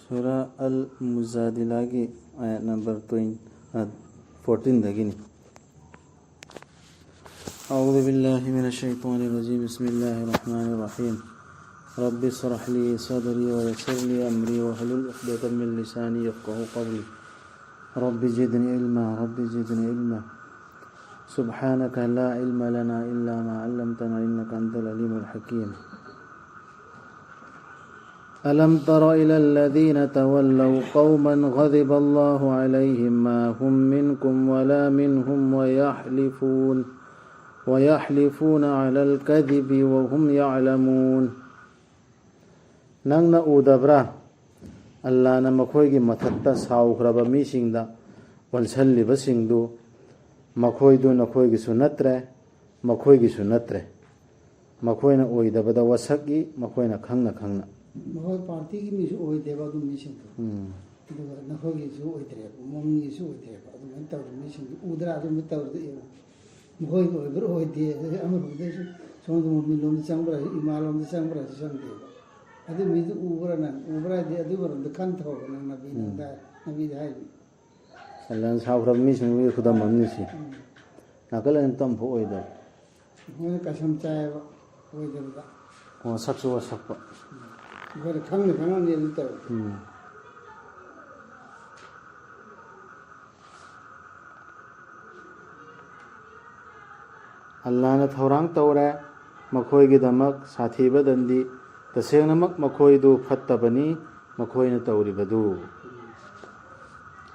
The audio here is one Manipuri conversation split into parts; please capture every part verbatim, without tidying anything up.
ꯁꯨꯔꯥ ꯑꯜ ꯃꯨꯖꯥꯗꯤꯂꯥꯒꯤ ꯑꯥꯌꯠ ꯅꯝꯕꯔ ꯇ꯭ꯋꯦꯟꯇꯤ, ꯐꯣꯔꯇꯤꯟꯗꯒꯤꯅꯤ꯫ أعوذ بالله من الشيطان الرجيم. بسم الله الرحمن الرحيم. رب اشرح لي صدري ويسر لي أمري واحلل عقدة من لساني يفقهوا قولي. رب زدني علما، رب زدني علما. سبحانك لا علم لنا إلا ما علمتنا إنك أنت العليم الحكيم. ألم تر إلى الذين تولوا قوما غضب الله عليهم ما هم منكم ولا منهم ويحلفون ويحلفون على الكذب وهم يعلمون. ꯅꯪꯅ ꯎꯗꯕ꯭ꯔꯥ? ꯑꯜꯂꯥꯅ ꯃꯈꯣꯏꯒꯤ ꯃꯊꯛꯇ ꯁꯥꯎꯈ꯭ꯔꯕ ꯃꯤꯁꯤꯡꯗ ꯑꯣꯟꯁꯤꯜꯂꯤꯕꯁꯤꯡꯗꯨ, ꯃꯈꯣꯏꯗꯨ ꯅꯈꯣꯏꯒꯤꯁꯨ ꯅꯠꯇ꯭ꯔꯦ, ꯃꯈꯣꯏꯒꯤꯁꯨ ꯅꯠꯇ꯭ꯔꯦ꯫ ꯃꯈꯣꯏꯅ ꯑꯣꯏꯗꯕꯗ ꯋꯥꯁꯛꯏ, ꯃꯈꯣꯏꯅ ꯈꯪꯅ ꯈꯪꯅ꯫ ꯃꯈꯣꯏ ꯄꯥꯔꯇꯤꯒꯤ ꯃꯤꯁꯨ ꯑꯣꯏꯗꯦꯕ ꯑꯗꯨ ꯃꯤꯁꯤꯡꯗꯣ꯫ ꯎꯝ꯫ ꯑꯗꯨꯒ ꯅꯈꯣꯏꯒꯤꯁꯨ ꯑꯣꯏꯗ꯭ꯔꯦꯕ, ꯃꯣꯃꯤꯟꯒꯤꯁꯨ ꯑꯣꯏꯗ꯭ꯔꯦꯕ꯫ ꯑꯗꯨꯃꯥꯏꯅ ꯇꯧꯔꯤ ꯃꯤꯁꯤꯡꯗꯨ ꯎꯗ꯭ꯔꯥ? ꯑꯗꯨꯃꯥꯏꯅ ꯇꯧꯔꯤꯗꯨ ꯌꯦꯡꯉꯨ꯫ ꯃꯈꯣꯏꯒꯤ ꯑꯣꯏꯕ꯭ꯔꯥ ꯑꯣꯏꯗꯦ? ꯑꯗꯩ ꯑꯃꯔꯣꯝꯗꯩꯁꯨ ꯁꯣꯝꯗ ꯃꯣꯃꯤꯟ ꯂꯣꯝꯗ ꯆꯪꯕ꯭ꯔꯥ, ꯏꯃꯥꯟ ꯂꯣꯝꯗ ꯆꯪꯕ꯭ꯔꯥ ꯍꯥꯏꯁꯨ ꯆꯪꯗꯦꯕ꯫ ꯑꯗꯨ ꯃꯤꯗꯨ ꯎꯕ꯭ꯔꯥ ꯅꯪ? ꯎꯕ꯭ꯔꯥ ꯍꯥꯏꯗꯤ ꯑꯗꯨ ꯃꯔꯝꯗ ꯈꯟ ꯊꯧꯕ ꯅꯪ ꯅꯕꯤꯗ ꯎꯝ꯫ ꯍꯥꯏ-, ꯅꯕꯤꯗ ꯍꯥꯏꯕ꯫ ꯑꯜꯂꯥꯅ ꯁꯥꯎꯈ꯭ꯔꯕ ꯃꯤꯁꯤꯡꯗꯨꯒꯤ ꯈꯨꯗꯝ ꯑꯃꯅꯤ ꯁꯤ꯫ ꯎꯝ꯫ ꯅꯥꯀꯜ ꯑꯅꯤꯃꯛꯇ ꯑꯃꯐꯥꯎ ꯑꯣꯏꯗꯕ꯫ ꯃꯣꯏꯅ ꯀꯁꯝ ꯆꯥꯏꯌꯦꯕ ꯑꯣꯏꯗꯕꯗ꯫ ꯋꯥꯁꯛꯁꯨ ꯋꯥꯁꯛꯄ꯫ ꯎꯝ꯫ ꯑꯩꯈꯣꯏꯅ ꯈꯪꯅ ꯈꯪꯅ ꯑꯗꯨꯝ ꯇꯧꯔꯦ꯫ ꯎꯝ꯫ ꯑꯜꯂꯥꯅ ꯊꯧꯔꯥꯡ ꯇꯧꯔꯦ ꯃꯈꯣꯏꯒꯤꯗꯃꯛ ꯁꯥꯊꯤꯕ ꯗꯟꯗꯤ꯫ ꯇꯁꯦꯡꯅꯃꯛ ꯃꯈꯣꯏꯗꯨ ꯐꯠꯇꯕꯅꯤ, ꯃꯈꯣꯏꯅ ꯇꯧꯔꯤꯕꯗꯨ꯫ ꯎꯝ꯫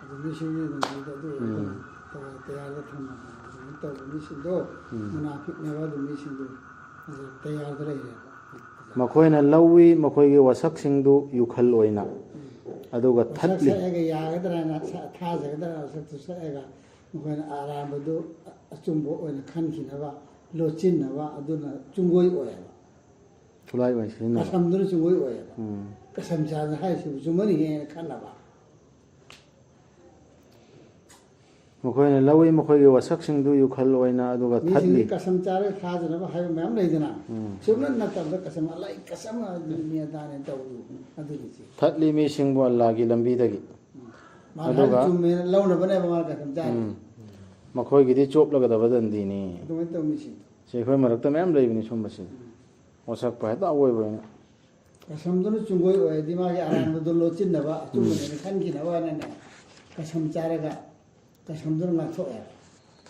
ꯑꯗꯨ ꯃꯤꯁꯤꯡꯗꯤ ꯑꯗꯨꯝ ꯇꯧꯗ-, ꯑꯗꯨ ꯎꯝ꯫ ꯇꯧꯔ ꯇꯌꯥꯔꯗ ꯊꯝꯃꯕꯅꯤ꯫ ꯑꯗꯨꯃꯥꯏꯅ ꯇꯧꯕ ꯃꯤꯁꯤꯡꯗꯣ, ꯎꯝ꯫ ꯃꯨꯅꯥꯐꯤꯛꯅꯦꯕ ꯑꯗꯨ ꯃꯤꯁꯤꯡꯗꯣ꯫ ꯑꯗꯨ ꯇꯌꯥꯔꯗ ꯂꯩꯔꯦꯕ꯫ ꯃꯈꯣꯏꯅ ꯂꯧꯏ ꯃꯈꯣꯏꯒꯤ ꯋꯥꯁꯛꯁꯤꯡꯗꯨ ꯌꯨꯈꯜ ꯑꯣꯏꯅ꯫ ꯎꯝ꯫ ꯑꯗꯨꯒ ꯋꯥꯁꯛ ꯊꯠꯂꯤ꯫ ꯁꯛꯑꯒ ꯌꯥꯒꯗ꯭ꯔꯥꯅ ꯁ-, ꯊꯥꯖꯒꯗ꯭ꯔꯥꯅ ꯋꯥꯁꯛꯇꯨ ꯁꯛꯑꯒ ꯃꯈꯣꯏꯅ ꯑꯔꯥꯟꯕꯗꯨ ꯑꯆꯨꯝꯕ ꯑꯣꯏꯅ ꯈꯟꯈꯤꯅꯕ, ꯂꯣꯠꯁꯤꯟꯅꯕ ꯑꯗꯨꯅ ꯆꯨꯡꯒꯣꯏ ꯑꯣꯏꯌꯦꯕ꯫ ꯈꯨꯠꯂꯥꯏ ꯑꯣꯏꯅ ꯁꯤꯖꯤꯟꯅꯕ꯫ ꯀꯁꯝꯗꯨꯅ ꯆꯨꯡꯒꯣꯏ ꯑꯣꯏꯌꯦꯕ꯫ ꯎꯝ꯫ ꯀꯁꯝ ꯆꯥꯕ ꯍꯥꯏꯔꯤꯁꯤꯕꯨ ꯆꯨꯝꯃꯅꯤ ꯍꯦꯅ ꯈꯜꯂꯕ꯫ ꯃꯈꯣꯏꯅ ꯂꯧꯏ, ꯃꯈꯣꯏꯒꯤ ꯋꯥꯁꯛꯁꯤꯡꯗꯨ ꯌꯨꯈꯜ ꯑꯣꯏꯅ, ꯑꯗꯨꯒ ꯃꯤꯁꯤꯡꯗꯤ ꯊꯠꯂꯤ꯫ ꯀꯁꯝ ꯆꯥꯔꯒ ꯊꯥꯖꯅꯕ ꯍꯥꯏꯕ ꯃꯌꯥꯝ ꯂꯩꯗꯅ, ꯎꯝ꯫ ꯁꯨꯞꯅ ꯅꯠꯇꯕꯗ ꯀꯁꯝ ꯑꯂꯥꯏ ꯀꯁꯝ ꯃꯤ ꯑꯗꯥꯅꯦ ꯇꯧꯕꯗꯨ, ꯑꯗꯨꯒꯤꯁꯤ꯫ ꯊꯠꯂꯤ ꯃꯤꯁꯤꯡꯕꯨ ꯑꯜꯂꯥꯒꯤ ꯂꯝꯕꯤꯗꯒꯤ꯫ ꯎꯝ꯫ ꯃꯥꯅ ꯑꯗꯨꯒ ꯍꯥꯏꯔꯤꯗꯨ ꯆꯨꯝꯃꯦꯅ ꯂꯧꯅꯕꯅꯦꯕ ꯃꯥꯅ ꯀꯁꯝ ꯆꯥꯔꯤ꯫ ꯎꯝ꯫ ꯃꯈꯣꯏꯒꯤꯗꯤ ꯆꯣꯞꯂꯒꯗꯕ ꯗꯟꯗꯤꯅꯤ꯫ ꯑꯗꯨꯃꯥꯏꯅ ꯇꯧ ꯃꯤꯁꯤꯡꯗꯣ꯫ ꯁꯤ ꯑꯩꯈꯣꯏ ꯃꯔꯛꯇ ꯃꯌꯥꯝ ꯂꯩꯕꯅꯤ ꯁꯨꯝꯕꯁꯤ꯫ ꯎꯝ꯫ ꯋꯥꯁꯛꯄ ꯍꯦꯛꯇ ꯑꯋꯣꯏꯕ ꯑꯣꯏꯅ꯫ ꯀꯁꯝꯗꯨꯅ ꯆꯨꯝꯒꯣꯏ ꯑꯣꯏꯔꯗꯤ ꯃꯥꯒꯤ ꯑꯔꯥꯟꯕꯗꯨ ꯂꯣꯠꯁꯤꯟꯅꯕ, ꯑꯆꯨꯝꯕꯅꯦꯅ ꯎꯝ꯫ ꯈꯟꯈꯤꯅꯕ ꯍꯥꯏꯅꯅꯦ, ꯀꯁꯝ ꯆꯥꯔꯒ ꯀꯁꯝꯗꯨꯅ ꯉꯥꯛꯊꯣꯛꯑꯦ꯫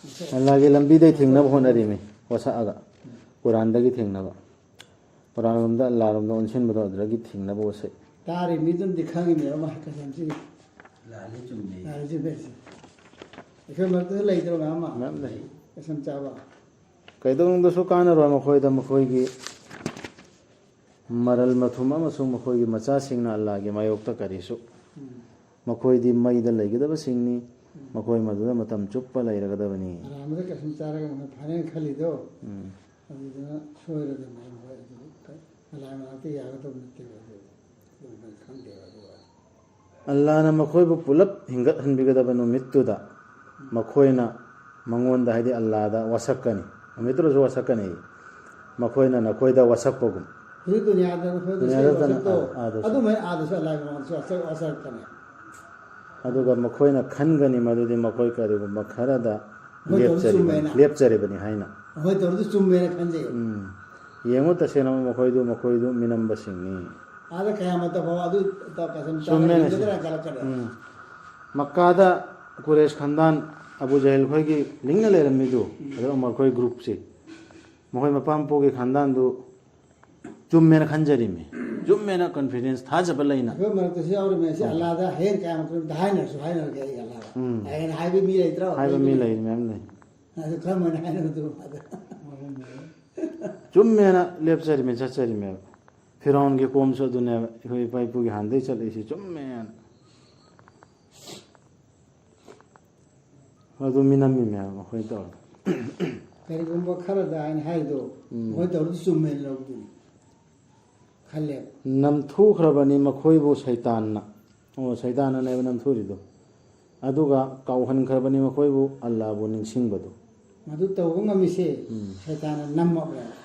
ꯉꯥꯛꯊꯣꯛꯑꯦ꯫ ꯑꯜꯂꯥꯒꯤ ꯂꯝꯕꯤꯗꯩ ꯊꯤꯡꯅꯕ ꯍꯣꯠꯅꯔꯤꯃꯤ, ꯋꯥꯁꯛꯑꯒ꯫ ꯎꯝ꯫ ꯀꯨꯔꯥꯟꯗꯒꯤ ꯊꯤꯡꯅꯕ꯫ ꯀꯨꯔꯥꯟꯂꯣꯝꯗ, ꯑꯜꯂꯥꯔꯣꯝꯗ ꯑꯣꯟꯁꯤꯟꯕꯗꯣ ꯑꯗꯨꯗꯒꯤ ꯊꯤꯡꯅꯕ ꯋꯥꯁꯛ꯫ ꯇꯥꯔꯤ ꯃꯤꯗꯨꯅꯗꯤ ꯈꯪꯉꯤꯅꯦꯕ ꯃꯥ ꯀꯁꯝꯁꯤ꯫ ꯂꯥꯜꯂꯤ ꯆꯨꯝꯃꯤ꯫ ꯂꯥꯜꯂꯤ ꯆꯨꯝꯃꯤ ꯍꯥꯏꯁꯦ꯫ ꯑꯩꯈꯣꯏ ꯃꯔꯛꯇꯁꯨ ꯂꯩꯇ꯭ꯔꯣ ꯃꯌꯥꯝ ꯑꯃ? ꯃꯌꯥꯝ ꯂꯩ꯫ ꯀꯁꯝ ꯆꯥꯕ꯫ ꯀꯩꯗꯧꯅꯨꯡꯗꯁꯨ ꯀꯥꯟꯅꯔꯣꯏ ꯃꯈꯣꯏꯗ, ꯃꯈꯣꯏꯒꯤ ꯃꯔꯜ ꯃꯊꯨꯝ ꯑꯃꯁꯨꯡ ꯃꯈꯣꯏꯒꯤ ꯃꯆꯥꯁꯤꯡꯅ ꯑꯜꯂꯥꯒꯤ ꯃꯥꯌꯣꯛꯇ ꯀꯔꯤꯁꯨ꯫ ꯎꯝ꯫ ꯃꯈꯣꯏꯗꯤ ꯃꯩꯗ ꯂꯩꯒꯗꯕꯁꯤꯡꯅꯤ, ꯎꯝ꯫ ꯃꯈꯣꯏ ꯃꯗꯨꯗ ꯃꯇꯝ ꯆꯨꯞꯄ ꯂꯩꯔꯒꯗꯕꯅꯤ꯫ ꯑꯔꯥꯟꯕꯗ ꯀꯁꯝ ꯆꯥꯔꯒ ꯃꯣꯏ ꯐꯥꯏꯅꯦꯜ ꯈꯜꯂꯤꯗꯣ, ꯎꯝ꯫ ꯑꯗꯨꯗꯨꯅ ꯁꯣꯏꯔꯒ ꯃꯣꯏ ꯑꯗꯨ ꯑꯜꯂꯥ ꯃꯅꯥꯛꯇ ꯌꯥꯒꯗꯕ ꯅꯠꯇꯦꯕ ꯑꯗꯨ꯫ ꯑꯗꯨ ꯃꯣꯏ ꯈꯪꯗꯦꯕ ꯑꯗꯨꯒ꯫ ꯑꯜꯂꯥꯅ ꯃꯈꯣꯏꯕꯨ ꯄꯨꯂꯞ ꯍꯤꯡꯒꯠꯍꯟꯕꯤꯒꯗꯕ ꯅꯨꯃꯤꯠꯇꯨꯗ ꯃꯈꯣꯏꯅ ꯃꯉꯣꯟꯗ, ꯍꯥꯏꯗꯤ ꯑꯜꯂꯥꯗ ꯋꯥꯁꯛꯀꯅꯤ꯫ ꯅꯨꯃꯤꯠꯇꯨꯗꯁꯨ ꯋꯥꯁꯛꯀꯅꯤ꯫ ꯃꯈꯣꯏꯅ ꯅꯈꯣꯏꯗ ꯋꯥꯁꯛꯄꯒꯨꯝ꯫ ꯍꯧꯖꯤꯛ ꯗꯨꯅꯤꯌꯥꯗ ꯅꯈꯣꯏꯗ ꯗꯨꯅꯤꯌꯥꯗ ꯏꯁꯩ ꯋꯥꯁꯛꯇꯣ, ꯑꯥ, ꯑꯥꯗꯁꯨ꯫ ꯑꯗꯨꯃꯥꯏꯅ ꯑꯥꯗꯁꯨ ꯑꯜꯂꯥꯒꯤ ꯃꯃꯥꯡꯗꯁꯨ ꯋꯥꯁꯛ-, ꯋꯥꯁꯛꯀꯅꯤ꯫ ꯑꯗꯨꯒ ꯃꯈꯣꯏꯅ ꯈꯟꯒꯅꯤ ꯃꯗꯨꯗꯤ ꯃꯈꯣꯏ ꯀꯔꯤꯒꯨꯝꯕ ꯈꯔꯗ ꯃꯈꯣꯏ ꯇꯧꯔꯤꯗꯨ ꯂꯦꯞꯆꯔꯤꯕꯅꯤ, ꯆꯨꯝꯃꯦꯅ꯫ ꯂꯦꯞꯆꯔꯤꯕꯅꯤ ꯍꯥꯏꯅ꯫ ꯃꯈꯣꯏ ꯇꯧꯔꯤꯗꯨ ꯆꯨꯝꯃꯦꯅ ꯈꯟꯖꯩ꯫ ꯎꯝ꯫ ꯌꯦꯡꯉꯨ, ꯇꯁꯦꯡꯅꯃꯛ ꯃꯈꯣꯏꯗꯨ, ꯃꯈꯣꯏꯗꯨ ꯃꯤꯅꯝꯕꯁꯤꯡꯅꯤ꯫ ꯑꯥꯗ ꯀꯌꯥꯃꯠꯇ ꯐꯥꯎ ꯑꯗꯨ ꯇ-, ꯀꯁꯝ ꯆꯥꯔꯒ ꯆꯨꯝꯃꯦꯅꯦ ꯁꯤ꯫ ꯍꯤꯡꯒꯗ꯭ꯔꯥ ꯈꯜꯂꯛꯀꯅꯤ꯫ ꯎꯝ꯫ ꯃꯛꯀꯥꯗ ꯀꯨꯔꯦꯁ ꯈꯟꯗꯥꯟ ꯑꯕꯨ ꯖꯍꯤꯜ ꯈꯣꯏꯒꯤ ꯂꯤꯡꯅ ꯂꯩꯔꯝꯃꯤꯗꯨ, ꯎꯝ꯫ ꯑꯗꯨ ꯃꯈꯣꯏ ꯒ꯭ꯔꯨꯞꯁꯦ, ꯃꯈꯣꯏ ꯃꯄꯥ ꯃꯄꯨꯒꯤ ꯈꯟꯗꯥꯟꯗꯨ ꯆꯨꯝꯃꯦꯅ ꯈꯟꯖꯔꯤꯃꯤ꯫ ꯆꯨꯝꯃꯦꯅ ꯀꯟꯐꯤꯗꯦꯟꯁ, ꯊꯥꯖꯕ ꯂꯩꯅ꯫ ꯑꯩꯈꯣꯏ ꯃꯔꯛꯇꯁꯨ ꯌꯥꯎꯔꯤꯃꯦ꯫ ꯁꯤ ꯎꯝ꯫ ꯑꯜꯂꯥꯗ ꯍꯌꯦꯡ ꯀꯌꯥꯃꯨꯛ ꯍꯥꯏꯅꯔꯁꯨ ꯍꯥꯏꯅꯔꯒꯦ ꯑꯩ ꯑꯜꯂꯥꯗ꯫ ꯎꯝ꯫ ꯍꯌꯦꯡ ꯍꯥꯏꯕ ꯃꯤ ꯂꯩꯇ꯭ꯔꯣ? ꯍꯥꯏꯕ ꯃꯤ ꯂꯩ, ꯃꯌꯥꯝ ꯂꯩ꯫ ꯑꯗꯨ ꯀꯔꯝꯍꯥꯏꯅ ꯍꯥꯏꯅꯒꯗꯧꯕ ꯑꯗ? ꯆꯨꯝꯃꯦꯅ ꯂꯦꯞꯆꯔꯤꯃꯦ, ꯆꯠꯆꯔꯤꯃꯦꯕ꯫ ꯐꯤꯔꯥꯎꯟꯒꯤ ꯀꯣꯝꯁꯨ ꯑꯗꯨꯅꯦꯕ, ꯑꯩꯈꯣꯏ ꯏꯄꯥ ꯏꯄꯨꯒꯤ ꯍꯥꯟꯅꯗꯒꯤ ꯆꯠꯂꯛꯏꯁꯤ ꯆꯨꯝꯃꯦꯅ꯫ ꯑꯗꯨ ꯃꯤꯅꯝꯃꯤꯃꯦꯕ ꯃꯈꯣꯏ ꯇꯧꯔꯒ꯫ ꯀꯔꯤꯒꯨꯝꯕ ꯈꯔꯗ ꯍꯥꯏꯅ ꯍꯥꯏꯗꯣ, ꯎꯝ꯫ ꯃꯈꯣꯏ ꯇꯧꯔꯤꯗꯨ ꯆꯨꯝꯃꯦꯅ ꯂꯧꯗꯣꯏꯅꯤ ꯈꯜꯂꯦꯕ꯫ ꯅꯝꯊꯨꯈ꯭ꯔꯕꯅꯤ ꯃꯈꯣꯏꯕꯨ ꯁꯩꯇꯥꯟꯅ꯫ ꯑꯣ, ꯁꯩꯇꯥꯟꯅꯅꯦꯕ ꯅꯝꯊꯨꯔꯤꯗꯣ꯫ ꯑꯗꯨꯒ ꯀꯥꯎꯍꯟꯈ꯭ꯔꯕꯅꯤ ꯃꯈꯣꯏꯕꯨ ꯑꯜꯂꯥꯕꯨ ꯅꯤꯡꯁꯤꯡꯕꯗꯨ꯫ ꯃꯗꯨ ꯇꯧꯕ ꯉꯝꯃꯤꯁꯦ ꯁꯩꯇꯥꯟꯅ ꯅꯝꯃꯕꯅꯦꯕ꯫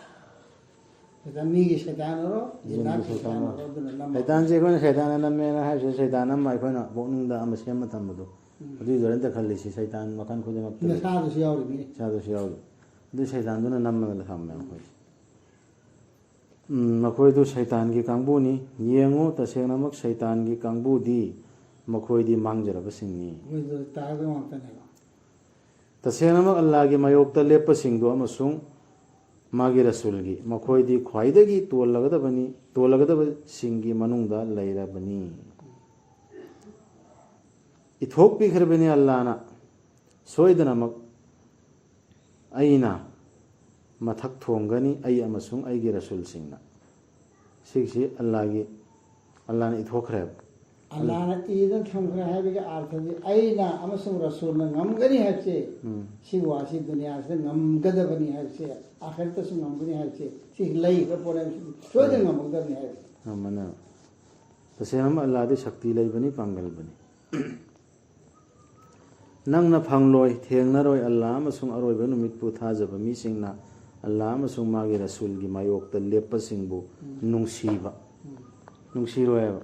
ꯁꯩꯇꯥꯟ, ꯃꯤꯒꯤ ꯁꯩꯇꯥꯟ ꯑꯣꯏꯔꯣ, ꯖꯤꯟꯒꯤ ꯖꯤꯟꯒꯤ ꯁꯩꯇꯥꯟ ꯁꯩꯇꯥꯟ ꯑꯣꯏꯔꯣ꯫ ꯑꯣꯏꯔꯣ, ꯑꯗꯨꯅ ꯅꯝꯃꯕꯅꯦ꯫ ꯁꯩꯇꯥꯟꯁꯦ ꯑꯩꯈꯣꯏꯅ ꯁꯩꯇꯥꯟꯅ ꯅꯝꯃꯦꯅ ꯍꯥꯏꯕꯁꯦ ꯁꯩꯇꯥꯟ ꯑꯃ ꯑꯩꯈꯣꯏꯅ ꯄꯨꯛꯅꯤꯡꯗ ꯑꯃ ꯁꯦꯝꯕ ꯊꯝꯕꯗꯣ꯫ ꯑꯗꯨꯏꯗꯨꯔ ꯅꯠꯇ ꯈꯜꯂꯤꯁꯤ ꯁꯩꯇꯥꯟ ꯃꯈꯜ ꯈꯨꯗꯤꯡꯃꯛꯇ ꯂꯩ꯫ ꯅꯁꯥꯗꯁꯨ ꯌꯥꯎꯔꯤꯃꯤꯅꯦ꯫ ꯏꯁꯥꯗꯁꯨ ꯌꯥꯎꯔꯤ꯫ ꯑꯗꯨ ꯁꯩꯇꯥꯟꯗꯨꯅ ꯅꯝꯃꯒ ꯊꯝꯃꯦ ꯑꯩꯈꯣꯏꯁꯦ꯫ ꯎꯝ, ꯃꯈꯣꯏꯗꯨ ꯁꯩꯇꯥꯟꯒꯤ ꯀꯥꯡꯕꯨꯅꯤ꯫ ꯌꯦꯡꯉꯨ, ꯇꯁꯦꯡꯅꯃꯛ ꯁꯩꯇꯥꯟꯒꯤ ꯀꯥꯡꯕꯨꯗꯤ ꯃꯈꯣꯏꯗꯤ ꯃꯥꯡꯖꯔꯕꯁꯤꯡꯅꯤ꯫ ꯃꯣꯏꯗꯣ ꯇꯥꯔꯒ ꯉꯥꯛꯇꯅꯦꯕ꯫ ꯇꯁꯦꯡꯅꯃꯛ ꯑꯜꯂꯥꯒꯤ ꯃꯥꯌꯣꯛꯇ ꯂꯦꯞꯄꯁꯤꯡꯗꯨ ꯑꯃꯁꯨꯡ ꯃꯥꯒꯤ ꯔꯁꯨꯜꯒꯤ, ꯃꯈꯣꯏꯗꯤ ꯈ꯭ꯋꯥꯏꯗꯒꯤ ꯇꯣꯜꯂꯒꯗꯕꯅꯤ, ꯇꯣꯜꯂꯒꯗꯕꯁꯤꯡꯒꯤ ꯃꯅꯨꯡꯗ ꯂꯩꯔꯕꯅꯤ꯫ ꯏꯊꯣꯛꯄꯤꯈ꯭ꯔꯕꯅꯤ ꯑꯜꯂꯥꯅ ꯁꯣꯏꯗꯅꯃꯛ, "ꯑꯩꯅ ꯃꯊꯛ ꯊꯣꯡꯒꯅꯤ, ꯑꯩ ꯑꯃꯁꯨꯡ ꯑꯩꯒꯤ ꯔꯁꯨꯜꯁꯤꯡꯅ"꯫ ꯁꯤꯒꯤꯁꯤ ꯑꯜꯂꯥꯒꯤ, ꯑꯜꯂꯥꯅ ꯏꯊꯣꯛꯈ꯭ꯔꯦꯕ꯫ ꯑꯜꯂꯥꯅ ꯏꯗꯨꯅ ꯊꯝꯈ꯭ꯔꯦ ꯍꯥꯏꯕꯒꯤ ꯑꯥꯔꯊꯗꯤ ꯑꯩꯅ ꯑꯃꯁꯨꯡ ꯔꯁꯨꯜꯅ ꯉꯝꯒꯅꯤ ꯍꯥꯏꯕꯁꯦ, ꯎꯝ꯫ ꯁꯤ ꯋꯥꯁꯤ ꯗꯨꯅꯤꯌꯥꯁꯤꯗ ꯉꯝꯒꯗꯕꯅꯤ ꯍꯥꯏꯕꯁꯦ, ꯑꯥꯈꯤꯔꯠꯇꯁꯨ ꯉꯝꯒꯅꯤ ꯍꯥꯏꯕꯁꯦ, ꯁꯤ ꯂꯩꯈ꯭ꯔ ꯄꯣꯠꯅꯤ ꯍꯥꯏꯕꯁꯤꯗꯤ ꯁꯣꯏꯗꯅ ꯉꯝꯃꯛꯀꯗꯕꯅꯤ ꯍꯥꯏꯕꯁꯦ꯫ ꯉꯝꯃꯅꯦꯕ꯫ ꯇꯁꯦꯡꯅ ꯑꯜꯂꯥꯗꯤ ꯁꯛꯇꯤ ꯂꯩꯕꯅꯤ, ꯄꯥꯡꯒꯜꯕꯅꯤ꯫ ꯅꯪꯅ ꯐꯪꯂꯣꯏ, ꯊꯦꯡꯅꯔꯣꯏ꯫ ꯑꯜꯂꯥ ꯑꯃꯁꯨꯡ ꯑꯔꯣꯏꯕ ꯅꯨꯃꯤꯠꯄꯨ ꯊꯥꯖꯕ ꯃꯤꯁꯤꯡꯅ ꯑꯜꯂꯥ ꯑꯃꯁꯨꯡ ꯃꯥꯒꯤ ꯔꯁꯨꯜꯒꯤ ꯃꯥꯌꯣꯛꯇ ꯂꯦꯞꯄꯁꯤꯡꯕꯨ ꯅꯨꯡꯁꯤꯕ꯫ ꯅꯨꯡꯁꯤꯔꯣꯏ ꯍꯥꯏꯕ꯫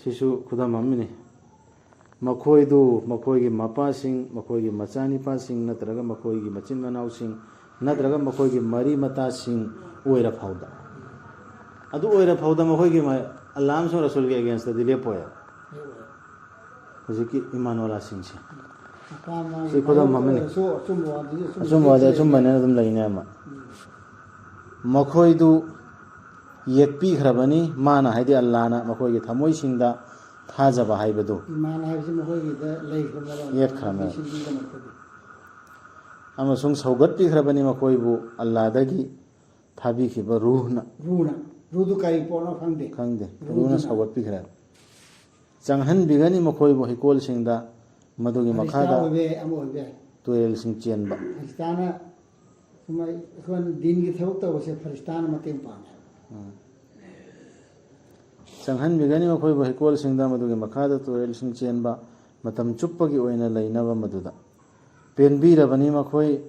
ꯁꯤꯁꯨ ꯈꯨꯗꯝ ꯑꯃꯅꯤ꯫ ꯃꯈꯣꯏꯗꯨ ꯃꯈꯣꯏꯒꯤ ꯃꯄꯥꯁꯤꯡ, ꯃꯈꯣꯏꯒꯤ ꯃꯆꯥꯅꯤꯄꯥꯁꯤꯡ ꯅꯠꯇ꯭ꯔꯒ ꯃꯈꯣꯏꯒꯤ ꯃꯆꯤꯟ ꯃꯅꯥꯎꯁꯤꯡ ꯅꯠꯇ꯭ꯔꯒ ꯃꯈꯣꯏꯒꯤ ꯃꯔꯤ ꯃꯇꯥꯁꯤꯡ ꯑꯣꯏꯔ ꯐꯥꯎꯗ, ꯑꯗꯨ ꯑꯣꯏꯔ ꯐꯥꯎꯗ ꯃꯈꯣꯏꯒꯤ ꯃ-, ꯑꯜꯂꯥ ꯑꯃꯁꯨꯡ ꯔꯁꯨꯜꯒꯤ against ꯇꯗꯤ ꯂꯦꯞꯄꯣꯏ꯫ ꯍꯧꯖꯤꯛꯀꯤ ꯏꯃꯥꯟ ꯋꯥꯂꯥꯁꯤꯡꯁꯦ꯫ ꯑꯄꯥꯝꯕ ꯁꯤ ꯈꯨꯗꯝ ꯑꯃꯅꯤ꯫ ꯑꯣꯏꯔꯁꯨ ꯑꯆꯨꯝꯕ ꯋꯥꯗꯨꯗꯤ ꯑꯆꯨꯝꯕ ꯑꯆꯨꯝꯕ ꯋꯥꯗꯤ ꯂꯩꯇꯦ꯫ ꯑꯆꯨꯝꯕꯅꯦꯅ ꯑꯗꯨꯝ ꯂꯩꯅꯦ ꯑꯃ꯫ ꯃꯈꯣꯏꯗꯨ ꯌꯦꯛꯄꯤꯈ꯭ꯔꯕꯅꯤ, ꯃꯥꯅ ꯍꯥꯏꯗꯤ ꯑꯜꯂꯥꯅ ꯃꯈꯣꯏꯒꯤ ꯊꯃꯣꯏꯁꯤꯡꯗ ꯊꯥꯖꯕ ꯍꯥꯏꯕꯗꯨ꯫ ꯏꯃꯥꯟ ꯍꯥꯏꯕꯁꯤ ꯃꯈꯣꯏꯒꯤꯗ ꯂꯩꯈ꯭ꯔꯕꯅꯦꯕ꯫ ꯌꯦꯛꯈ꯭ꯔꯕꯅꯦꯕ꯫ ꯃꯤꯁꯤꯡꯗꯨꯒꯤꯗꯃꯛꯇꯗꯤ꯫ ꯑꯃꯁꯨꯡ ꯁꯧꯒꯠꯄꯤꯈ꯭ꯔꯕꯅꯤ ꯃꯈꯣꯏꯕꯨ ꯑꯜꯂꯥꯗꯒꯤ ꯊꯥꯕꯤꯈꯤꯕ ꯔꯨꯍꯅ꯫ ꯔꯨꯅ꯫ ꯔꯨꯗꯨ ꯀꯔꯤ ꯄꯣꯠꯅꯣ ꯈꯪꯗꯦ꯫ ꯈꯪꯗꯦ꯫ ꯔꯨꯗꯨꯅ꯫ ꯔꯨꯅ ꯁꯧꯒꯠꯄꯤꯈ꯭ꯔꯦ꯫ ꯆꯪꯍꯟꯕꯤꯒꯅꯤ ꯃꯈꯣꯏꯕꯨ ꯍꯩꯀꯣꯜꯁꯤꯡꯗ, ꯃꯗꯨꯒꯤ ꯐꯔꯤꯁꯇꯥ ꯃꯈꯥꯗ ꯑꯣꯏꯕ ꯌꯥꯏ, ꯑꯃ ꯑꯣꯏꯕ ꯌꯥꯏ꯫ ꯇꯨꯔꯦꯜꯁꯤꯡ ꯆꯦꯟꯕ꯫ ꯐꯔꯤꯁꯇꯥꯅ ꯁꯨꯝ ꯑꯩꯈꯣꯏꯅ ꯗꯤꯟꯒꯤ ꯊꯕꯛ ꯇꯧꯕꯁꯦ ꯐꯔꯤꯁꯇꯥꯅ ꯃꯇꯦꯡ ꯄꯥꯡꯉꯦ꯫ ꯎꯝ꯫ ꯆꯪꯍꯟꯕꯤꯒꯅꯤ ꯃꯈꯣꯏꯕꯨ ꯍꯩꯀꯣꯜꯁꯤꯡꯗ, ꯃꯗꯨꯒꯤ ꯃꯈꯥꯗ ꯇꯨꯔꯦꯜꯁꯤꯡ ꯆꯦꯟꯕ, ꯃꯇꯝ ꯆꯨꯞꯄꯒꯤ ꯑꯣꯏꯅ ꯂꯩꯅꯕ ꯃꯗꯨꯗ꯫ ꯄꯦꯟꯕꯤꯔꯕꯅꯤ ꯃꯈꯣꯏ,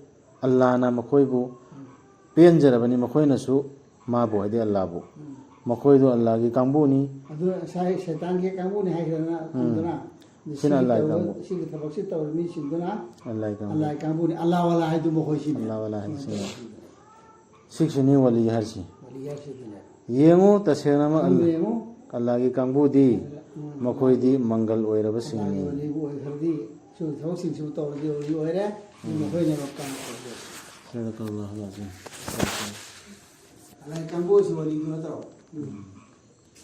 ꯑꯜꯂꯥꯅ ꯃꯈꯣꯏꯕꯨ ꯄꯦꯟꯖꯔꯕꯅꯤ, ꯃꯈꯣꯏꯅꯁꯨ ꯃꯥꯕꯨ, ꯍꯥꯏꯗꯤ ꯑꯜꯂꯥꯕꯨ꯫ ꯃꯈꯣꯏꯗꯨ ꯑꯜꯂꯥꯒꯤ ꯀꯥꯡꯕꯨꯅꯤ꯫ ꯑꯗꯨ ꯉꯁꯥꯏ ꯁꯩꯇꯥꯟꯒꯤ ꯀꯥꯡꯕꯨꯅꯤ ꯍꯥꯏꯈꯤꯗꯅ, ꯎꯝ꯫ ꯈꯪꯗꯅ? ꯁꯤꯅ ꯁꯤꯒꯤ ꯑꯜꯂꯥꯒꯤ ꯇꯧꯕ-, ꯀꯥꯡꯕꯨ꯫ ꯁꯤꯒꯤ ꯊꯕꯛꯁꯤ ꯇꯧꯔ ꯃꯤꯁꯤꯡꯗꯨꯅ ꯑꯜꯂꯥꯒꯤ ꯀꯥꯡꯕꯨ꯫ ꯑꯜꯂꯥꯒꯤ ꯀꯥꯡꯕꯨꯅꯤ꯫ ꯑꯜꯂꯥ ꯋꯥꯂꯥ ꯍꯥꯏꯗꯨ ꯃꯈꯣꯏꯁꯤꯅꯤ꯫ ꯑꯜꯂꯥ ꯋꯥꯂꯥ ꯍꯥꯏꯁꯤꯅꯤ꯫ ꯁꯤꯛꯁꯤꯅꯤ ꯋꯥꯂꯤ ꯍꯥꯏꯁꯤ꯫ ꯋꯥꯂꯤ ꯍꯥꯏꯁꯤꯗꯤꯅꯦ꯫ ꯌꯦꯡꯉꯨ, ꯇꯁꯦꯡꯅꯃꯛ ꯈꯪꯗꯦ, ꯑꯜꯂꯥ-, ꯌꯦꯡꯉꯨ꯫ ꯑꯜꯂꯥꯒꯤ ꯀꯥꯡꯕꯨꯗꯤ ꯎꯝ꯫ ꯃꯈꯣꯏꯗꯤ ꯃꯪꯒꯜ ꯑꯣꯏꯔꯕꯁꯤꯡꯅꯤ꯫ ꯑꯜꯂꯥꯒꯤ ꯋꯥꯂꯤꯕꯨ ꯑꯣꯏꯈ꯭ꯔꯗꯤ ꯁꯤꯒꯤ ꯊꯕꯛꯁꯤꯡꯁꯤꯕꯨ ꯇꯧꯔꯗꯤ ꯋꯥꯂꯤ ꯑꯣꯏꯔꯦ꯫ ꯎꯝ꯫ ꯃꯈꯣꯏꯅ ꯃꯄꯥꯟ ꯇꯧꯔꯗꯤ꯫ ꯁꯗꯀꯜꯂꯥꯍꯨꯜ ꯑꯖꯤꯝ꯫ ꯑꯜꯂꯥꯒꯤ ꯀꯥꯡꯕꯨꯁꯤ ꯋꯥꯂꯤꯗꯨ ꯅꯠꯇ꯭ꯔꯣ? ꯎꯝ꯫